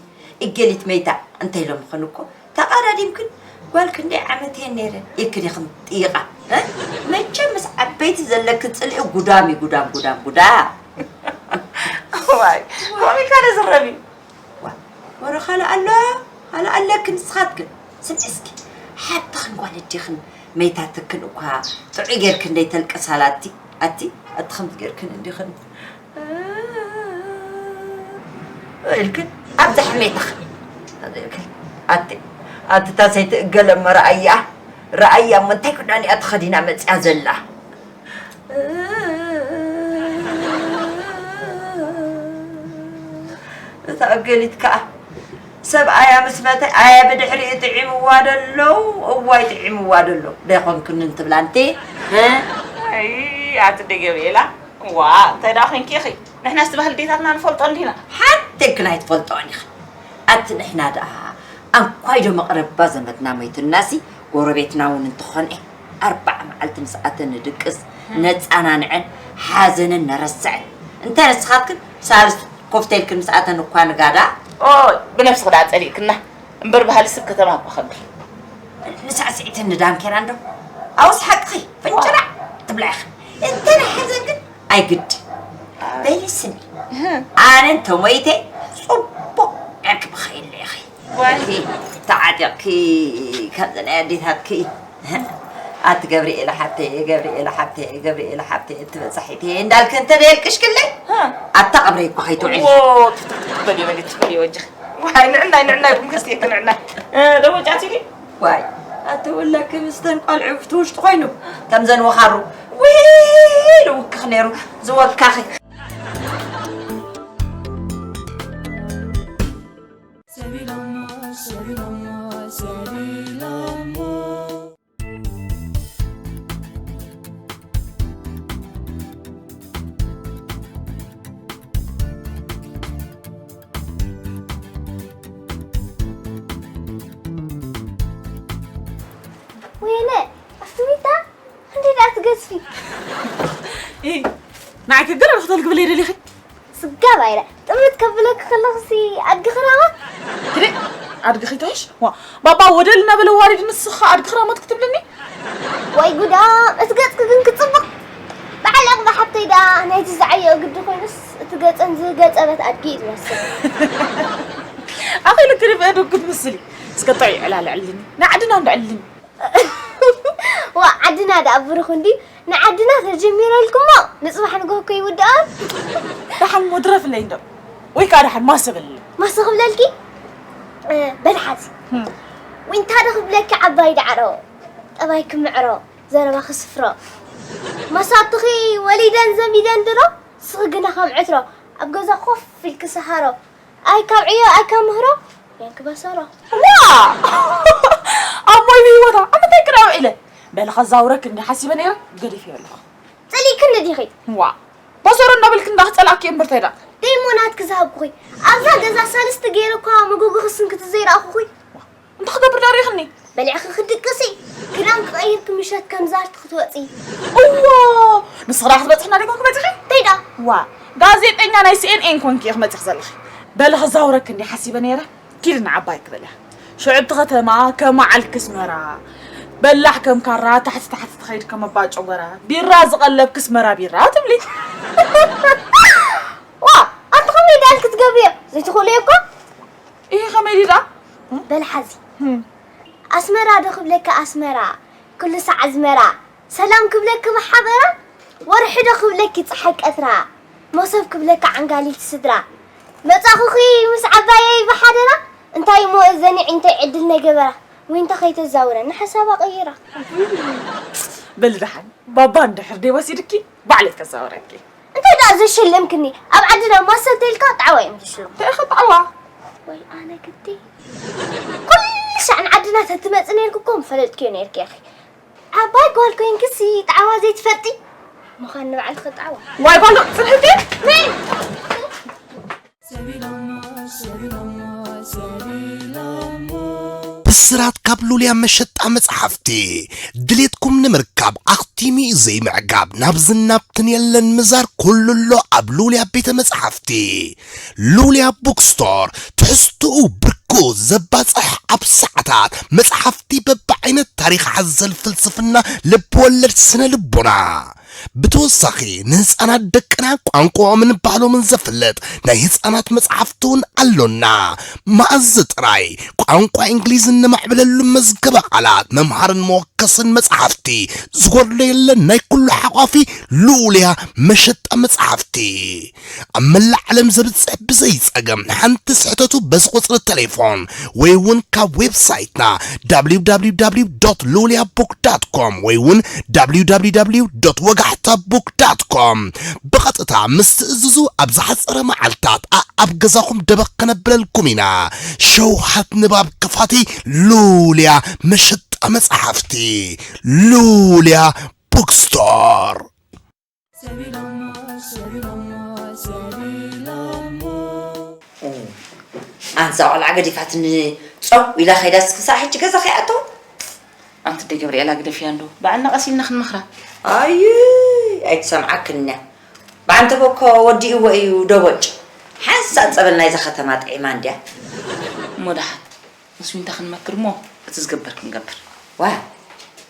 እገሊት መይታ እንተ ኢሎምኽን እኮ ተቓዳዲምክን ጓል ክንደይ ዓመት እየን ነይረን ኢልክን ኢኽን ጥይቓ መቸም ምስ ዓበይቲ ዘለክን ፅልኢ ጉዳም እዩ ጉዳም ጉዳም ጉዳም ዋይ ኮሚካ ዶ ዝረብ እዩ ወረ ካልእ ኣሎ ካልእ ኣለኪ ንስኻትክን ስምዒ እስኪ ሓብትኽን ጓል ኣዴኽን መይታትክን እኳ ጥዑይ ጌርኪ እንደይተልቅሳላ ኣቲ ኣቲ ኣቲ ከምዚ ጌርክን እንዲኽን ኢልክን ኣብዛ ሕሜታኽን ኢልክን ኣቲ ኣቲ እታ ሰይቲ እገለ እሞ ረኣያ ረኣያ እሞ እንታይ ክዳን እያ ተኸዲና መፅያ ዘላ? እታ እገሊት ከኣ ሰብኣያ ምስ መተ ኣየ ብድሕሪኡ ጥዒምዋ ደሎ እዋይ ጥዒምዋ ደሎ ደይኮንክንን ትብላ እንቲ ኣይ ኣቲ ደገብኤላ ዋ እንታይ ደኣ ኮንኪ ኢኺ ንሕናስ ባህሊ ዴታትና ንፈልጦ እንዲና ሓንቲ ኢልክን ኣይትፈልጦን ኢኺ ኣቲ ንሕና ደኣ ኣንኳይ ዶ መቕረባ ዘመድና ሞይቱናሲ ጎረቤትና እውን እንተኾነ ኣርባዓ መዓልቲ ምስኣተን ንድቅስ ነፃናንዐን ሓዘነን ነረስዐን እንተ ንስኻትክን ሳልስቲ ኮፍተልክን ምስኣተን እኳ ንጋዳ ኦይ ብነብስኺ ደኣ ጸሊእክና እምበር ባህሊ ስብ ከተማ እኳ ከብድ ንሳዕስዒትን ንዳንኬራ እንዶ ኣውስ ሓቅኺ ፍንጭራዕ ትብላ ኢኺ እንተ ናይ ሓዘን ግን ኣይግድ በይስኒ ኣነ እንተሞይተ ፅቡቅ ዕርቂ ብኸይለ ኢኺ ተዓጢቕኪ ከምዚ ናይ ኣዴታትኪ ኣቲ ገብርኤል ሓብተይ ገብርኤል ሓብተይ ገብርኤል ሓብተይ እትበፃሒተ እንዳልክ እንተ ደየልቅሽክለይ ኣታ ቀብረይ እኮ ከይትውዕል በልዮ በልዮ ትበልዮ ወጅኽ ዋይ ንዕናይ ንዕናይ ቡን ከስትየክ ንዕናይ ደሞጫት ኢሊ ዋይ ኣቲ ውለክ ምስተን ቆልዑ ብቲ ውሽጢ ኮይኑ ከምዘን ወኻሩ ዊል ውክኽ ነይሩ ዝወካኺ ወይነ ኣፍትዊታ እንዴት ኣትገዝፊ ንዓይ ክገረልኺ ተልግብለይ ደሊኺ ስጋብ ኣይረ ጥምት ከብለኪ ከለኽሲ ኣድጊ ክራማ ትሪ ኣድጊ ኺተሽ ዋ ባባ ወደል እናበለ ዋሪድ ንስኻ ኣድጊ ክራማት ክትብልኒ ወይ ጉዳ እቲ ገጽኪ ግን ክጽብቕ በዓል ዕቕባ ሓብተይ ደኣ ናይቲ ዝዓየኦ ግዲ ኮይኑስ እቲ ገጸን ዝገጸበት ኣድጊ እዩ ዝመስል ኣኺሉ ክሪፍ እዱ ክትምስሊ እስከ ጥዑይ ዕላል ዕልኒ ንዓድና እንዶ ዕልኒ ዋ ዓድና ደኣ ብሩኽ እንድዩ ንዓድና ተጀሚረልኩሞ ንፅባሕ ንግሆ እኮ ይውድኦ ደሓን ሞ ድረፍለይ እንዶ ወይ ከዓ ደሓን ማሰ በልለይ ማሰ ክብለልኪ በልሓዚ ዊንታ ዶ ክብለኪ ዓባይ ዳዕሮ ጠባይ ክምዕሮ ዘረባ ክስፍሮ መሳቱኺ ወሊደን ዘሚደን ድሮ ስኺ ግና ከም ዕትሮ ኣብ ገዛ ኮፍ ኢልኪ ሰሃሮ ኣይ ካብ ዕዮ ኣይ ካብ ምህሮ የንክበሰሮ ዋ ኣብ ሞይ ብህይወታ ኣብ ምንታይ ክዳ ውዒለ በሊ ከዛውረክ እንዲ ሓሲበ ነይረ ገዲፍ ኣለኹ ፀሊእክኒ ዲኺ ዋ በሰሮ እንዳበልክ እንዳ ክፀላእክ እምበር ተይዳ ደይሞ ናትክ ዝሃብኩኺ ኣብዛ ገዛ ሳልስቲ ገይረ እኳ መጎጎ ክስንክቲ ዘይረኣኹኺ እንታይ ክገብር ዳሪኽኒ በሊዕኺ ክድቅሲ ክዳን ክቐይርኪ ምሸት ከም ዛርቲ ክትወፂ እዎ ንስኽራ ክትበፅሕና ደይኮንኪ መፂኺ እንታይ ደኣ ዋ ጋዜጠኛ ናይ ሲኤንኤን ኮንኪ ኢኺ መፂኺ ዘለኺ በሊ ክዛውረኪ እንዲ ሓሲበ ነይረ ኪዲ ንዓባይ ክበልያ ሽዑ እቲ ከተማ ከመዓልኪ ኣስመራ በላሕ ከም ካራ ታሕቲ ታሕቲ ትኸይድ ከም ኣባ ጨጎራ ቢራ ዝቐለብኪ ኣስመራ ቢራ ትብሊ ዋ ኣንቲ ከመይ ደኣል ክትገብርዮ ዘይትኽእልዮ እኮ ይሄ ከመይ ድዳ በል ሓዚ ኣስመራ ዶ ክብለካ ኣስመራ ኩሉ ሳዕ ኣዝመራ ሰላም ክብለኪ ብሓበራ ወርሒ ዶ ክብለኪ ፀሓይ ቀትራ መሶብ ክብለካ ዓንጋሊት ስድራ መፃኹኺ ምስ ዓባየይ ብሓደራ እንታይ እሞ እዘኒ ዕንተይ ዕድል ነይ ገበራ ዊንታ ከይተዛውረኒ ሓሳባ ቀይራ በሊ ደሓን ባባ እንድሕር ደይ ወሲድኪ ባዕለይ ከዛውረኪ እንታይ ደኣ ዘሸለምክኒ ኣብ ዓድና ማሰተ ኢልካ ጣዕዋ እዮም ዝሽለሙ እንታይ ኢኻ ጣዕዋ ወይ ኣነ ግዲ ኩሉ ሻዕ ንዓድና ተትመፂ ነይርክ እኮ ምፈለጥክዮ ነይርክ ኢኺ ዓባይ ጓል ኮይንክሲ ጣዕዋ ዘይትፈልጢ ምዃን ንባዕልኺ ጣዕዋ ዋይ ጓል ፅንሕቲ ነይ ብስራት ካብ ሉልያ መሸጣ መጽሓፍቲ ድሌትኩም ንምርካብ ኣኽቲሙ እዩ ዘይምዕጋብ ናብ ዝናብትን የለን ምዛር ኩሉ ኣሎ ኣብ ሉልያ ቤተ መጽሓፍቲ ሉልያ ቡክስቶር ትሕዝትኡ ብርኩ ዘባጽሕ ኣብ ሰዓታት መጽሓፍቲ በብዓይነት ታሪኽ ሓዘል ፍልስፍና ልብወለድ ስነ ልቦና ብተወሳኺ ንህፃናት ደቅና ቋንቋኦምን ባህሎምን ዘፍልጥ ናይ ህፃናት መፅሓፍቲ እውን ኣሎና። መኣዝ ጥራይ ቋንቋ እንግሊዝ እነማዕብለሉ መዝገበ ቃላት መምሃርን መወከስን መፅሓፍቲ ዝጎድሎ የለን። ናይ ኩሉ ሓቋፊ ልኡልያ መሸጣ መፅሓፍቲ ኣብ መላእ ዓለም ዘብፅሕ ብዘይ ጸገም ሓንቲ ስሕተቱ በዚ ቁጽሪ ቴሌፎን ወይ እውን ካብ ዌብሳይትና www.loliabook.com ወይ እውን www ወጋሕታ book.com ብቐጥታ ምስ ትእዝዙ ኣብ ዝሓጸረ መዓልታት ኣብ ገዛኹም ደበኽ ከነብለልኩም ኢና። ሸውሃት ንባብ ክፋቲ ሉልያ መሸጣ መጽሓፍቲ ሉልያ ቡክስቶር። ኣንዛ ቆልዓ ገዲፋትኒ ጸው ኢላ ኸይዳስ ክሳዕ ሕጂ ገዛ ከይኣተወት። ኣንቲ ደይ ገብርኤላ ግደፍያ እንዶ ባዕልና ቀስ ኢልና ክንመኽራ። ኣይ ኣይትሰምዓክን እያ። ብዓንተቦ እኮ ወዲእዎ እዩ ደቦጭ። ሓንሳእ ጸበል ናይዛ ከተማ ጥዒማ እንድያ። እሞ ደሓን ምስ ዊንታ ክንመክር እሞ እቲ ዝግበር ክንገብር። ዋ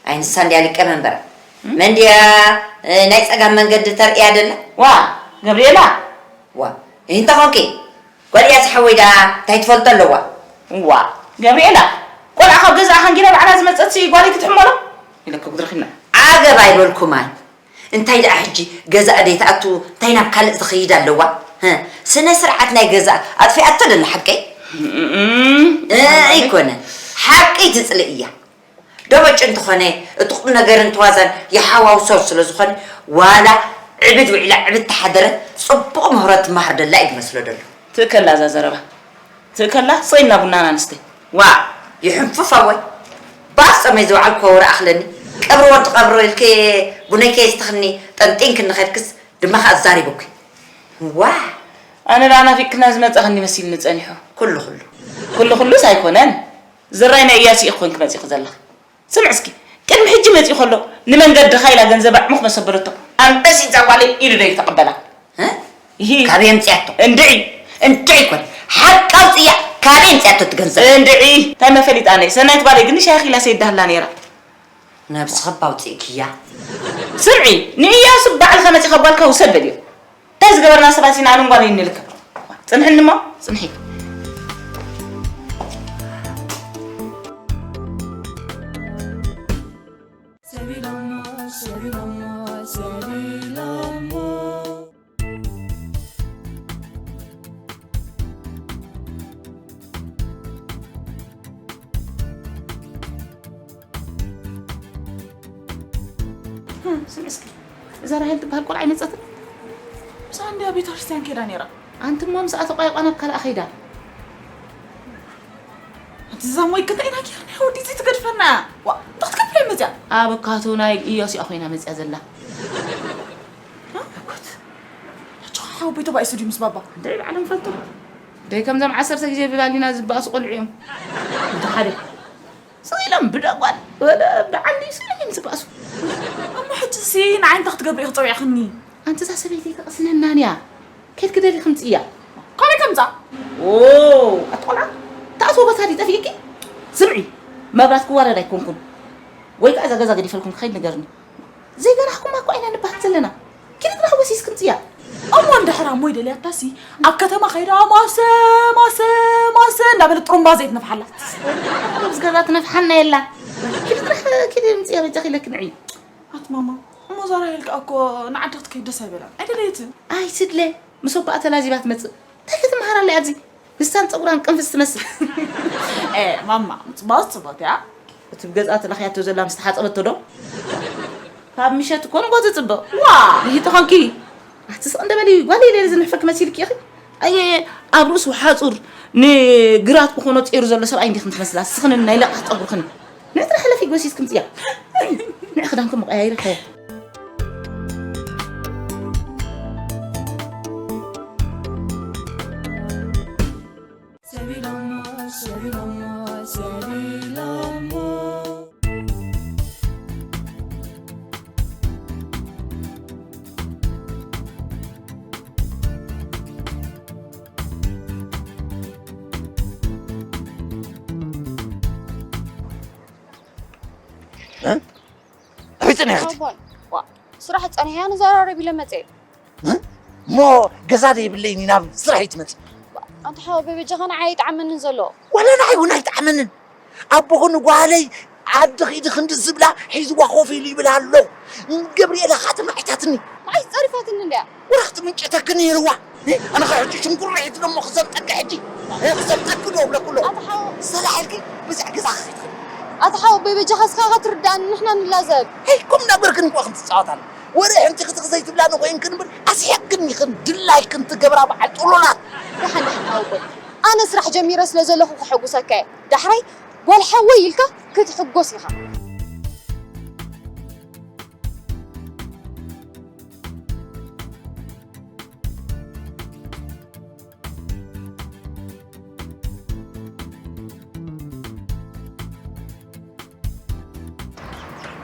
ኣይ ንሳ እንድያ ሊቀ መንበር። መን ድያ ናይ ጸጋም መንገዲ ተርእያ ደላ? ዋ ገብርኤላ። ዋ እንታይ ኾንኪ? ጓል እያ ዝሓወይ ደኣ እንታይ ትፈልጦ ኣለዋ? ዋ ገብርኤላ ቆልዓ ካብ ገዛኣ ሃንጊላ ባዕላ ዝመጸት ሲ ጓለይ ክትሕመሎ ኢለካ ጉድረኺና። ዓገብ ኣይበልኩማን። እንታይ ደኣ ሕጂ ገዛእ ደይትኣቱ እንታይ ናብ ካልእ ዝኸይድ ኣለዋ? ስነ ስርዓት ናይ ገዛእ ኣጥፊኣቶ ደላ ሓቀይ? ኣይኮነን ሓቀይ ትጽልእ እያ። ደበጭ እንተኾነ እቲ ቁም ነገርን ተዋዛን የሓዋውሶ ስለ ዝኾነ ዋላ ዕብድ ውዒላ ዕብድ ተሓደረ ጽቡቕ ምህሮ ትመሃር ደላ እዩ ዝመስሎ ደሎ። ትእከላ እዛ ዘረባ ትእከላ ሰይና ቡናና ንስተ። ዋ ይሕንፍፍ ኣወይ ባስ ጸመይ ዝወዓልኩ ወረ ኣኽለኒ ቀብሪ ወዲ ቀብሪ ኢልከ ቡነይ ከየስትኽኒ ጠንጢንክኒ ኸድክስ ድማ ኸኣ ዛሪቡኪ። ዋ ኣነ ደኣ ናፊቅክና ዝመጻኽኒ መሲልኒ ጸኒሑ። ኩሉ ኩሉ ኩሉ ኩሉስ ኣይኮነን። ዝራይ ናይ እያሱ ኢኺ ኮይንኪ መጺኺ ዘለኺ። ስምዒ እስኪ ቅድሚ ሕጂ መጺኡ ከሎ ንመንገድኻ ኢላ ገንዘብ ኣዕሙኽ መሰበረቶ ኣንበሲት ዛጓለይ ኢሉ ዶ ይተቐበላ? እ? ይሂ። ካበይ ኣምጺኣቶ? እንድዒ። እንድዒ ኮን ሓቂ ኣውጽያ ካበይ ኣምጺኣቶ እቲ ገንዘብ? እንድዒ። እንታይ መፈሊጣ ኣነ ሰናይት ጓለይ ግን ሻሂ ኢላ ሰይዳህላ ነይራ። ነብስኺ እባ ኣውጺእክያ። ስምዒ ንእያሱ ባዕልኻ መጺኻ ጓልካ ውሰድ በልዮ። እንታይ ዝገበርና ሰባት ኢና ኣነ ጓለይ ንልክብ። ጽንሕኒ እሞ ጽንሒ። ስምዒ እስኪ እዛ ራሄል ትበሃል ቆልዓ ኣይመጸትን? ምሳኣ እንድያ ቤተ ክርስቲያን ከይዳ ነይራ። ኣንቲ እሞ ምስኣ ተቋይቋ ናብ ካልኣ ከይዳ። ኣንቲ እዛ ሞይ እንታይ ኢና ጌርና ወዲ እዚ ትገድፈና? ዋ እንታይ ክትገብር እያ መጽያ? ኣብ ካቱ ናይ ኢዮስያ ኮይና መጽያ ዘላ። ኣኮት ሓው ቤቶ ባይሱ ድዩ ምስ ባባ? እንታይ ባዕሎም ፈልጡ። ደይ ከምዞም ዓሰርተ ግዜ ብባሊና ዝበኣሱ ቆልዑ እዮም። እንተ ሓደ ስቕ ኢሎም ብደጓል ወለ ብዓንዲ ስቕ ኢሎም ዝባእሱ። እሞ ሕጂ ሲ ንዓይ እንታይ ክትገብሪ ኢኺ ጸዊዕኽኒ? ኣንቲ እዛ ሰበይቲ ኣይተቕስነናን እያ። ከይድኪ ደሊኺ ምጽእያ። ካበይ ከምጻ? ኦ ኣቲ ቆልዓ ተኣትዎ ቦታ ድዩ ጠፊእኪ? ስምዒ መብራት ክዋረድ ኣይኮንኩን ወይ ከዓ እዛ ገዛ ገዲፈልኩም ክኸይድ ንገርኒ። ዘይገናሕኩማ እኮ ኢና ንበሃል ዘለና። ኪዲ ጥራሕ ወሲስኪ ምጽያ። እሞ እንድሕር ኣሞይ ደልያታሲ ኣብ ከተማ ከይዳ ማሰ ማሰ ማሰ እንዳበለት ጥሩምባ ዘይትነፍሓላ። ኣብ ዝገራ ትነፍሓና የላ። ኪዲ ጥራሕ ኪዲ ምጽያ በጃኺ ኢለኪ ንዒ። ኣቲ ማማ እሞ ዛራ ኢልካ እኮ ንዓዲ ክትከይድ ደስ ኣይበላን ኣይደለየትን። ኣይ ስድለ ምስ ኣቦኣ ተላዚባ ትመጽእ እንታይ ክትመሃር ኣላ ኣብዚ ንስታን ጸጉራን ቅንፍዝ ትመስል። ኤ ማማ ምጽባስ ጽቦት እያ። እቲ ብገጻ ተለኽያቶ ዘላ ምስ ተሓጸበቶ ዶ? ካብ ምሸት እኮ ንጎ ትጽብቕ። ዋ! ይሂ ተኾንኪ። ኣቲ ስቕ እንደ በሊ ጓል ኢለ ዝንሕፈክ መሲልኪ ኢኺ። ኣየ ኣብ ርእሱ ሓጹር ንግራት ብኾኖ ጼሩ ዘሎ ሰብኣይ እንዲኽን ትመስላ ስኽንን ናይ ለቓሕ ጸጉርኽን። ንዕትራ ሕለፊ ጎሲስ ክምጽያ። ንዕ ክዳንኩም መቐያይሪ ከያ። ስራሕ ጸኒሐ ንዘራረብ ኢለ መጸ። እሞ ገዛ ዘይብለይኒ ናብ ስራሕ ይትመጽእ። ኣንታ ሓወቦይ በጃኻ ንዓይ ኣይጥዓመንን ዘሎ። ወላ ንዓይ እውን ኣይጥዓመንን። ኣቦኹ ንጓለይ ዓዲ ኺዲ ክንዲ ዝብላ ሒዝዋ ኮፍ ኢሉ ይብል ኣሎ። ገብርኤላ ኸዓ ተማዒታትኒ። ንዓይ ጸሪፋትኒ እንድያ። ወረኽቲ ምንጨተክ ነይርዋ። ኣነ ኸ ሕጂ ሽንኩርዒት ደሞ ክዘብጠኪ ሕጂ። ክዘብጠኪ ዶ እብለኩ ኣለኹ። ኣታ ሓው። ሰላሕ ኢልኪ ብዛዕ ገዛ ኸይትኽእል። ኣታ ሓወቦይ በጃኻ እስኻ ኸትርዳእኒ ንሕና ንላዘብ። ሄይ፣ ቁም ነገርክን እኮ ክንትጻወታና። ወረ ሕንቲ ክትክ ዘይትብላ ንኾይንክን እምበር ኣስሒቕክን ኢኽን ድላይክን ትገብራ በዓል ጥሉላት። ደሓን ደሓን ሓወቦይ። ኣነ ስራሕ ጀሚረ ስለ ዘለኹ ከሐጉሰካ እየ። ዳሕራይ ጓል ሓወይ ኢልካ ክትሕጎስ ኢኻ።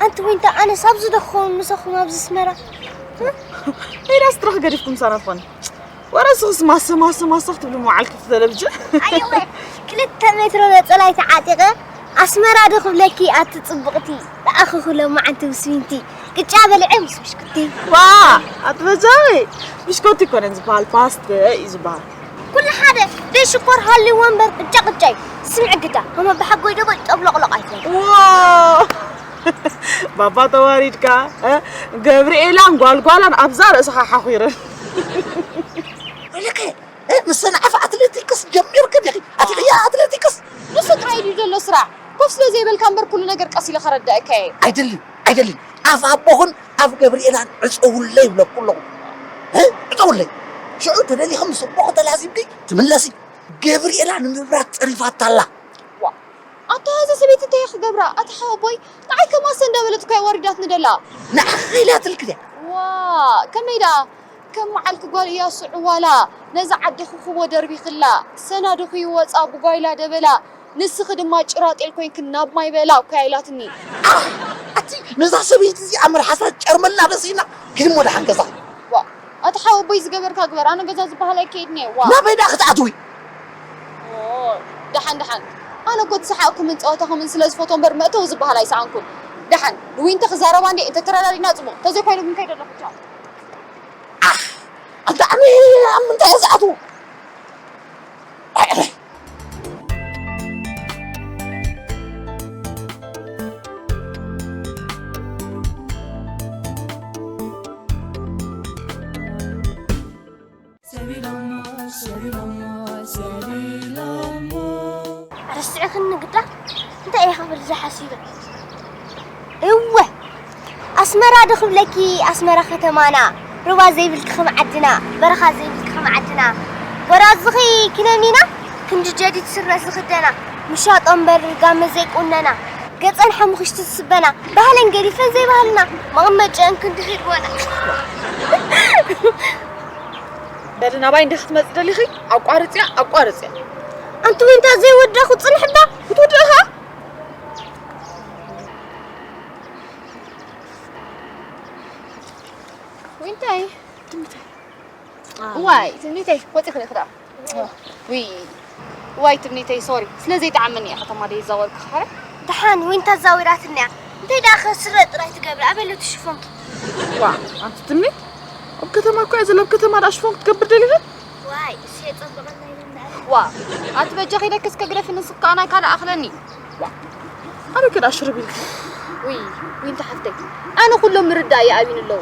ኣንቲ ዊንታ፣ ኣነስ ኣብዚ ዶ ክኸውን ምሳኹም ኣብዚ ኣስመራ? ሜዳ ስትረኽ ገዲፍኩም ምሳና ትኾኒ። ወረ ስኽስ ማሰ ማሰ ማሰ ክትብሉ መዓልኪ ተለብጅ። ኣየወ፣ ክልተ ሜትሮ ነጸላይ ተዓጢቐ ኣስመራ ዶ ክብለኪ ኣቲ ጽብቕቲ። ደኣኹ ሎማዓንቲ ምስ ዊንቲ ቅጫ በሊዐ ምስ ብሽኩቲ። ዋ፣ ኣቲ በጃኺ፣ ብሽኮቲ ኣይኮነን ዝበሃል፣ ፓስተ እዩ ዝበሃል። ኩሉ ሓደ፣ ደይ ሽኮር ሃልይዎ እምበር ቅጫ ቅጫ እዩ። ስምዒ ግዳ፣ ከም ኣባሓጎይ ደቦይ ጠብሎቕሎቕ ኣይኮነን። ዋ! ባባ ተዋሪድካ፣ እ? ገብርኤላን ጓልጓላን ኣብዛ ርእስኻ ሓኺረን። ወይለከ፣ እ? ምስ ሰንዓፈ ኣትሌቲክስ ጀሚርክ ዲኺ? ኣትሌያ ኣትሌቲክስ? ንሱ ጥራይ ድዩ ዘሎ ስራሕ? ኮፍ ስለ ዘይበልካ እምበር ኩሉ ነገር ቀስ ኢለ ከረድአካ እየ። ኣይደልን፣ ኣይደልን። ኣፍ ኣቦኹን ኣፍ ገብርኤላን ዕጸውለይ ይብለኩ ኣለኹ። እ? ዕጸውለይ። ሽዑ ተደሊኹም ምስ ኣቦኹ ተላዚብኪ ትምለሲ። ገብርኤላ ንምብራት ጸሪፋታ ኣላ። ዋ፣ ኣታ እዛ ሰበይቲ እንታይ እያ ክገብራ? ኣታ ሓወቦይ፣ ንዓይ ከማሰ እንዳበለት እኮ እያ ወሪዳትኒ ደላ። ንዓኺ ኢላትልኪ ድያ? ዋ፣ ከመይ ደኣ? ከም መዓልኪ ጓል እያሱ ዕዋላ፣ ነዛ ዓዲ ክኹቦ ደርቢኽላ፣ ሰናድኺ ይወጻ ብጓይላ ደበላ፣ ንስኺ ድማ ጭራ ጤል ኮይንኪ ናብ ማይ በላ እኮ እያ ኢላትኒ። ኣቲ ነዛ ሰበይቲ እዚኣ መልሓሳ ጨርመላ በሲና፣ ኪዲ እሞ ደሓን ገዛ። ዋ፣ ኣታ ሓወቦይ ዝገበርካ ግበር፣ ኣነ ገዛ ዝበሃል ኣይከይድን እየ፣ ዋ። ናበይ ደኣ ክትኣትዊ? ኦ፣ ደሓን፣ ደሓን። ኣነ እኮ እቲ ሰሓቕኩምን ጸወታኹምን ስለ ዝፈትዎ እምበር መእተዊ ዝበሃል ኣይሰኣንኩን። ደሓን፣ ንዊንቲ ክዛረባ እንዴ፣ እንተ ተረዳዲእና ጽቡቕ፣ እንተዘይኮይኑ ግን ከይደ ኣለኹ፣ ቻው። ኣህ፣ ኣንታ ኣነ ኣብ ምንታይ እየ ዝኣትዎ? ኣይ፣ ኣይ። ሰቢሎሞ፣ ሰቢሎሞ፣ ሰቢሎሞ። ረስዕኽኒ ግዳ? እንታይ እየ ክብል ዝሓሲበ? እወ፣ ኣስመራ ዶ ክብለኪ፣ ኣስመራ ከተማና፣ ሩባ ዘይብልኪ ከም ዓድና፣ በረኻ ዘይብልኪ ከም ዓድና። ጎራዙኺ ኪነኒና፣ ክንዲ ጀዲድ ስረ ዝኽደና፣ ምሻጦ እምበር ጋመ ዘይቁነና፣ ገጸን ሓሙኽሽቲ ዝስበና፣ ባህለን ገዲፈን ዘይባህልና፣ መቐመጨአን ክንዲ ሒድወና። በሊ ናባይ እንዲኺ ክትመጺ ደሊኺ? ኣቋርጽያ፣ ኣቋርጽያ። ኣንቲ ዊንታ ዘይወዳኹ ጽንሕባ። ክትውድእኻ? ዊንታይ? ትምኒተይ። ዋይ፣ ትምኒተይ፣ ወጺ ክልእ ክዳ። ዊ፣ ዋይ፣ ትምኒተይ፣ ሶሪ። ስለ ዘይጠዓመኒ እየ ከተማ ደይ ዛወርኩ ኸረ። ደሓን፣ ዊንታ ዛዊራትኒ እያ። እንታይ ደኣ ኸ ስረ ጥራይ ትገብሪ? ኣበይ ኣሎ እቲ ሽፎንኪ? ዋ፣ ኣንቲ ትምኒት፣ ኣብ ከተማ እኮ እየ ዘሎ፣ ኣብ ከተማ ደኣ ሽፎን ክትገብር ደሊኺ? ዋይ፣ እሱ የጸብቐና ይበልዕ። ዋ፣ ኣቲ በጃኺ ነክስ ከግደፊ ንስካ ናይ ካልእ ኣኽለኒ። ዋ፣ ኣበይ ከ ደኣ ሽርብ ኢልኪ? ውይ፣ ዊንታ ሓፍተይ፣ ኣነ ኩሎም ምርዳእ ይኣብዩኒ ኣለዉ።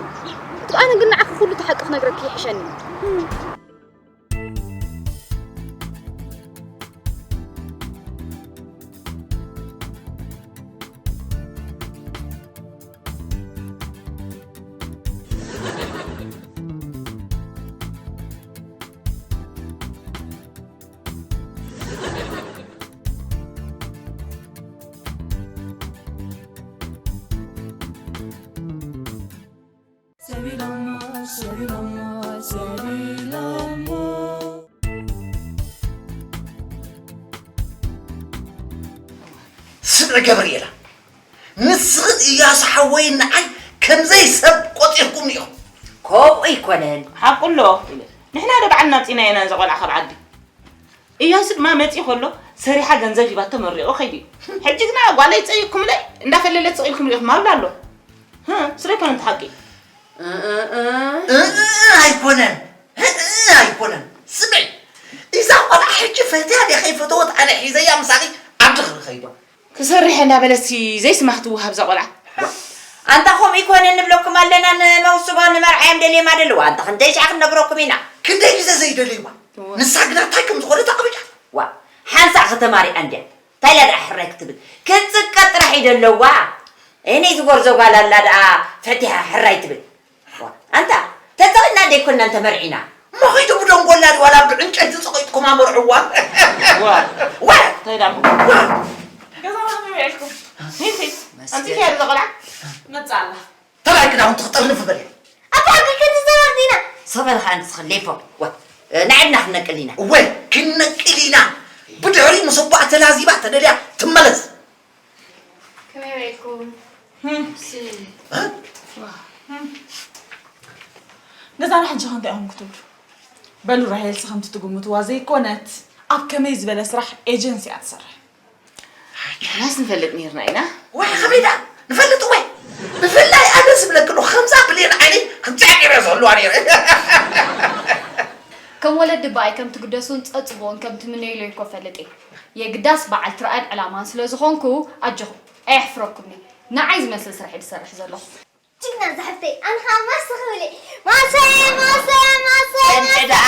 ኣነ ግን ንዓኺ ኩሉ እቲ ሓቂ ክነግረኪ ይሕሸኒ። ሰቢሎሞ፣ ሰቢሎሞ፣ ሰቢሎሞ። ስምዒ ገብርኤላ፣ ንስኽን እያሱ ሓወይን ንዓይ ከምዘይ ሰብ ቆጺርኩምኒ ኢኹም። ከምኡ ኣይኮነን። ሓቁ ኣሎ። ንሕና ዶ ባዕልና ኣምጺእናዮ ኢና ነዛ ቆልዓ ካብ ዓዲ? እያሱ ድማ መጺኡ ከሎ ሰሪሓ ገንዘብ ሂባቶ መሪቑ ከይዱ እዩ። ሕጂ ግና ጓለይ ጸይቕኩምለይ እንዳፈለለ ስቕ ኢልኩም ርኢኹም ኣብላ ኣሎ። ህእ፣ ስለ ኣይኮነ እቲ ሓቂ። እ፣ እ፣ እ። እ፣ እ፣ ኣይኮነን። እ፣ እ፣ ኣይኮነን። ስምዒ፣ እዛ ቆልዓ ሕጂ ፈትያ ድያ ከይፈተወት ኣነ ሒዘያ ምሳኺ ዓዲ ክኸይድ እያ። ክሰርሕ እንዳበለሲ ዘይስማዕ ክትወሃብ እዛ ቆልዓ። ኣንታ ከምኡ ይኮነ ንብለኩም ኣለና፣ ንመውስቦ ንመርዓ እዮም ደልየማ ደለዋ። ኣንታ ክንደይ ሻዕ ክንነግረኩም ኢና። ክንደይ ግዜ ዘይደለይዋ። እዋ። ንሳ ግና እንታይ ከም ዝኾነት ኣቕቢጫ። ዋ፣ ሓንሳእ ከተማሪኣ እንድያ። እንታይ ኢላ ደኣ ሕራይ ክትብል? ክትጽቀጥ ጥራሕ እዩ ደለዋ። እኔ ዝጎርዞ ጓል ኣላ ደኣ ፈቲሓ ሕራይ ትብል። ዋ፣ ኣንታ ተጸቒጥና ደይኮንና እንተመርዒና። እሞ ኸይዱ ብደንጎላ ድዩ ዋላ ብዕንጨይቲ ጸቒጥኩም ኣመርዕዋ? ዋ። ዋ። እንታይ ደኣ? ዋ። ገዛና ከመይ ውዒልኩም? ሂድ፣ ሂድ። መስገን። ኣምጺእካያ ዶ እዛ ቆልዓ? መጻ ኣላ። ተባይ ክዳውንቲ ክጥርንፍ በል። ኣታ ኣግልከ ትዘራር ዲና። ሰበል ኸኣ ንስኺ ሌፎ። ዋ። ንዓድና ክንነቅል ኢና። እወ፣ ክንነቅል ኢና። ብድሕሪ ምስ ኣቦኣ ተላዚባ ተደልያ ትመለስ። ከመይ ውዒልኩም? ህም። ሲ። እ? ገዛና ሕጂ ከ እንታይ ኢኹም ክትብሉ? በሉ ራሄልሲ ከምቲ ትግምትዋ ዘይኮነት ኣብ ከመይ ዝበለ ስራሕ ኤጀንሲ እያ ትሰርሕ። ንሕናስ ንፈልጥ ነይርና ኢና። ወይ ከመይ ደኣ ንፈልጥ ወይ? ብፍላይ ኣነ ዝብለኪ ኣለኹ ከምዛ ብሌን ዓይነይ ከምዚኣ ገይረ ዝህልዋ ነይረ። ከም ወለዲ በኣይ ከም ትግደሱን ጸጽብኦን ከም ትምነዩለይ እኮ እፈልጥ እየ። የግዳስ በዓልቲ ራእን ዕላማን ስለ ዝኾንኩ ኣጆኹም፣ ኣየሕፍረኩምኒ። ንዓይ ዝመስል ስራሕ እየ ዝሰርሕ ዘለኹ። ጅግና ዛሕፍተይ፣ ኣነ ኸዓ ማሰ ክብል እየ። ማሰ፣ ማሰ፣ ማሰ፣ እንተ ማሰ። ደኣ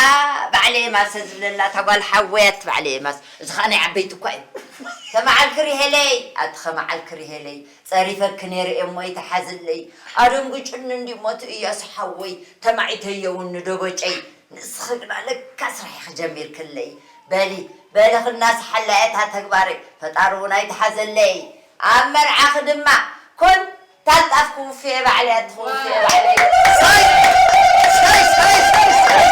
ባዕለየ ማሰ ዝብለላ እታ ጓል ሓወያት ባዕለየ ማሰ። እዚ ኸዓ ናይ ዓበይቲ እኳ እዩ። ተመዓል ክሪሄለይ፣ ኣቲ ኸመዓል ክሪሄለይ፣ ጸሪፈኪ ነይረ እየ እሞ ኣይትሓዝለይ። ኣደንግጭኒ እንዲ ሞት እያሱ ሓወይ፣ ተማዒተዮ እውን ንደቦጨይ። ንስኺ ግና ለካ ስራሕኺ ጀሚርክለይ። በሊ፣ በሊ ኽናስሓላ እየ እታ ተግባረይ። ፈጣሪ እውን ኣይትሓዘለይ። ኣብ መርዓኺ ድማ ኮን ታልጣፍ ክውፍየ ባዕለይ፣ ኣቲ ክውፍየ ባዕለይ። ሳይ! ሳይ፣ ሳይ፣ ሳይ፣ ሳይ!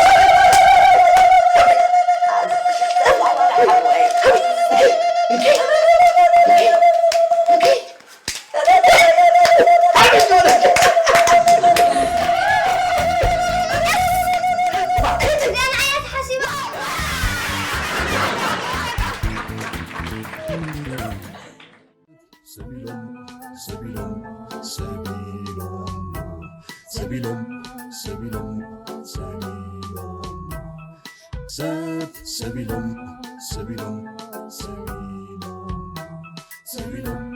ሰቢሎም፣ ሰቢሎም፣ ሰቢሎም፣ ሰቢሎም፣ ሰቢሎም፣ ሰቢሎም፣ ሰብ፣ ሰቢሎም፣ ሰቢሎም፣ ሰቢሎም፣ ሰቢሎም፣